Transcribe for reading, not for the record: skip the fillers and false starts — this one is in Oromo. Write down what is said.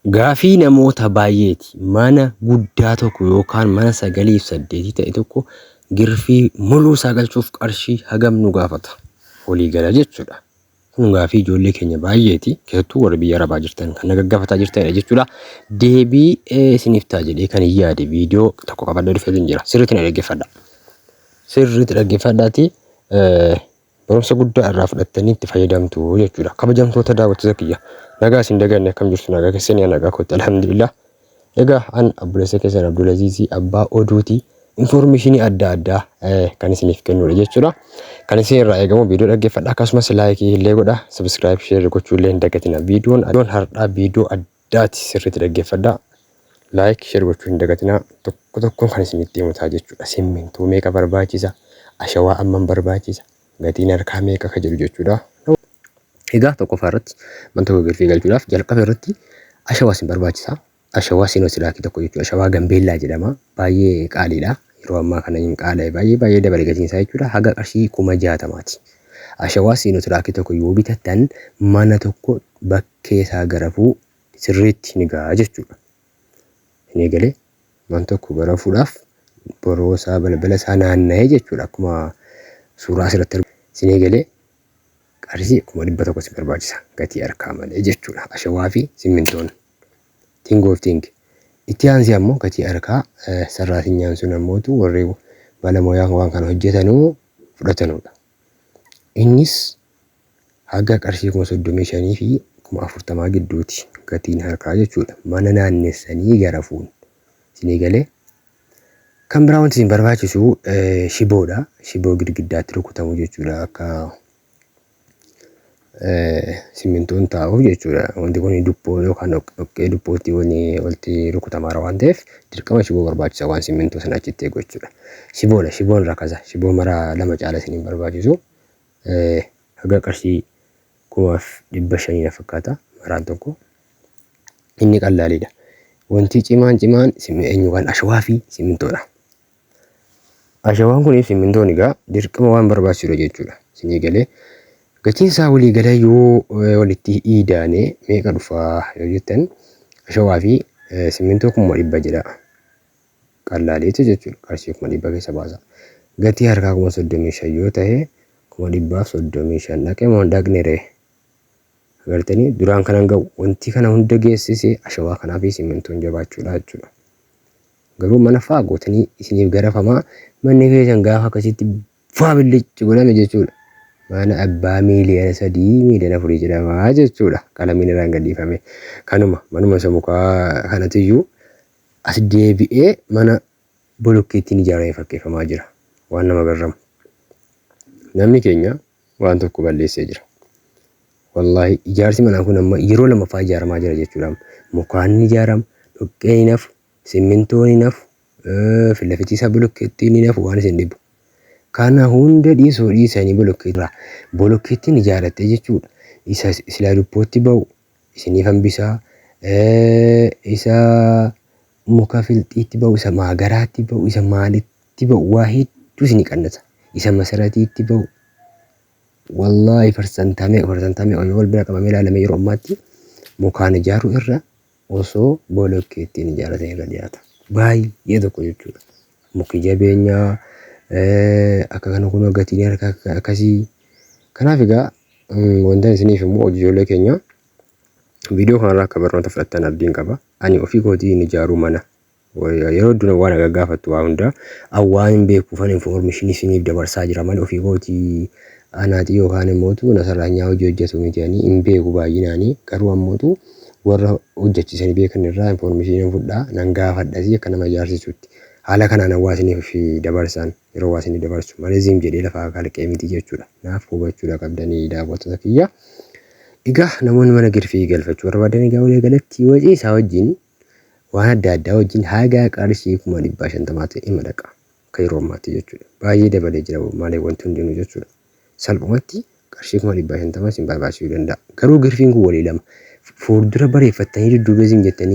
Gaafii namoota baay'eeti. Mana guddaa tokko yookaan mana sagaliif saddeetii ta'e tokko girfii muluu isaa galchuuf qarshii hagam nu gaafata? Waliigala jechuudha. Kun gaafii ijoollee keenya baay'eeti. Keessattuu warra biyya Arabaa jirtan kan na gaggaafataa jirtanidha jechuudha. Deebii isiniif ta'a jedhee kan hin yaade viidiyoo tokko qabadhee dhufeetiin jira. Sirriitti na dhaggeeffadha. Sirriitti dhaggeeffadhaatii barumsa guddaa irraa fudhattanii itti fayyadamtu jechuudha. Kabajamtoota daawwattoota kiyya, nagaa isin daganne, akkam jirtu? Nagaa keessanii? Nagaa kootti, alhamdulillah. Egaa an obboleessa keessan Abdulaziizii abbaa oduuti. Information adda addaa kan isiniif kennudha jechuudha. Kan isin irraa eegamu viidiyoo dhaggeeffadha, akkasumas like illee godha, subscribe, share gochuu illee hin dagatina. Viidiyoon har'aa viidiyoo addaati, sirriitti dhaggeeffadha. Like, share gochuu hin dagatina. Tokko tokkoon kan isinitti himu ta'a jechuudha. Simmintoo meeqa barbaachisa? Ashawaa ammam barbaachisa? Gatiin harkaa meeqa ka jedhu jechuudha. Egaa tokkoffaa irratti mana tokko girfii galchuudhaaf jalqaba irratti ashawaa isin barbaachisa. Ashawaa siinoosilaakii tokko jechuudha. Ashawaa Gambeellaa jedhama. Baay'ee qaaliidha. Yeroo ammaa kana hin qaala'e, baay'ee baay'ee dabale gatiin isaa jechuudha. Haga qarshii 60,000ti. Ashawaa siinootiraakii tokko yoo bitattan mana tokko bakkee isaa garafuu sirriitti ni ga'a jechuudha. Hin eegalee mana tokko garafuudhaaf boroo isaa, balbala isaa naanna'ee jechuudha. Akkuma suuraa asirratti argamu. Isin eegalee qarshii 100,000 si barbaachisa gatii harkaa malee jechuudha. Ashawaa fi simmintoon. Think of think. Itti aansee ammoo gatii harkaa sarraatinyaan sun ammootu warri balamoyaa waan kana hojjetanuu fudhatanudha. Innis haga qarshii 35,000 fi 40,000 gidduuti gatiin harkaa jechuudha. Mana naannessanii garafuun. Isin eegalee kan biraa wanti isin barbaachisu shiboodha. Shiboo girgiddaatti rukutamu jechuudha. Akka simmintoon taa'uuf jechuudha. Wanti kun dubboo yookaan dhoqqee dubbootti walitti rukutamaara waan ta'eef dirqama shiboo barbaachisa waan simmintoo sana achitti eegu jechuudha. Shiboodha. Shiboon rakasa. Shiboo maraa lama caala isin hin barbaachisu. Haga qarshii 5,500 na fakkaata maraan tokko. Inni qallaaliidha. Wanti cimaan cimaan eenyu kan ashawaa fi simmintoodha. Ashawaan kunii simmintoon egaa dirqama waan barbaachisudha jechuudha. Isinii galee, gatiin isaa walii galee yoo walitti iidaane meeqa dhufaa yoo jettan, ashawaa fi simmintoo 100,000 jedha. Qallaaliitu jechuudha. Qarshii 100,000 keessa baasa. Gatii harkaa 35,000 yoo ta'e, 135,000 dhaqee moo hin dhaqne ree? Agartanii, duraan kanan ga'u wanti kana hunda geessise ashawaa kanaa fi simmintoon jabaachuudha jechuudha. Garuu mana faa gootanii isiniif garafamaa, manni keessan gaafa akkasitti faa billichi godhame jechuudha. Mana abbaa miiliyoona 3, miiliyoona 4 jedhama jechuudha. Qalamiin irraan gadhiifame. Kanuma manuma isa mukaa kanatiyyuu as deebi'ee mana bolokkeettiin ijaaramee fakkeeffamaa jira. Waan nama garramu. Namni keenya waan tokko balleessee jira. Wallaahi, ijaarsi manaa kun amma yeroo lamaffaa ijaaramaa jira jechuudha. Mukaan ni ijaarama, dhoqqeen hin hafu, simmintoon hin hafu, filafichi isaa bolokkeettiin hin hafu, waan isin dhibu. Kana hunda dhiisuu dhiisanii bolokkeettii bolokkeettiin ijaarrattee jechuudha. Isa silaa dubbootti ba'u isiniif hambisaa, isa muka filxiitti ba'u, isa maagaraatti ba'u, isa maalitti ba'u, waa hedduu isinii qannasa. Isa masaratiitti ba'u. Wallaahi, parsantaa meeqa yoo wal bira qabamee ilaalame, yeroo ammaatti mukaan ijaaruu irra osoo bolokkeettiin ijaarratan irra dhiyaata. Baay'ee tokko jechuudha. Muki jabeenyaa akka kana kun gatiin harka akkasii. Kanaaf egaa wanta isiniif immoo ijoollee keenya viidiyoo kanarraa akka barnoota fudhattan abdiin qaba. Ani ofii kootii hin ijaaruu mana. Yeroo hedduu waan gaggaafatu waa hundaa waan hin beekuufan information isiniif dabarsaa jira malee ofii kootii anaatii yookaan immoo nasarraanyaa hojii hojjetu miti, ani hin beeku baay'inaanii. Garuu ammootu warra hojjechiisanii beekan irraa information fudhaa nan gaafadhasi akka nama ijaarsisutti. Haala kanaan waa isiniif dabarsan, yeroo waa isiniif dabarsu malee zim jedhee lafaa kalqee miti jechuudha. Naaf hubachuudha qabdanii, daawwattoota kiyya. Egaa namoonni mana girfii galfachuu barbaadan, egaa walii galatti wacii isaa wajjin, waan adda addaa wajjin haga qarshii 500,000 ta'e ima dhaqa. Akka yeroo ammaatti jechuudha. Baay'ee dabalee jira malee wanti hundinuu jechuudha. Salphumatti qarshii 500,000 isin barbaachisuu danda'a. Garuu girfiin kun walii lama. Fuuldura bareeffattanii dudduubee isin jettanii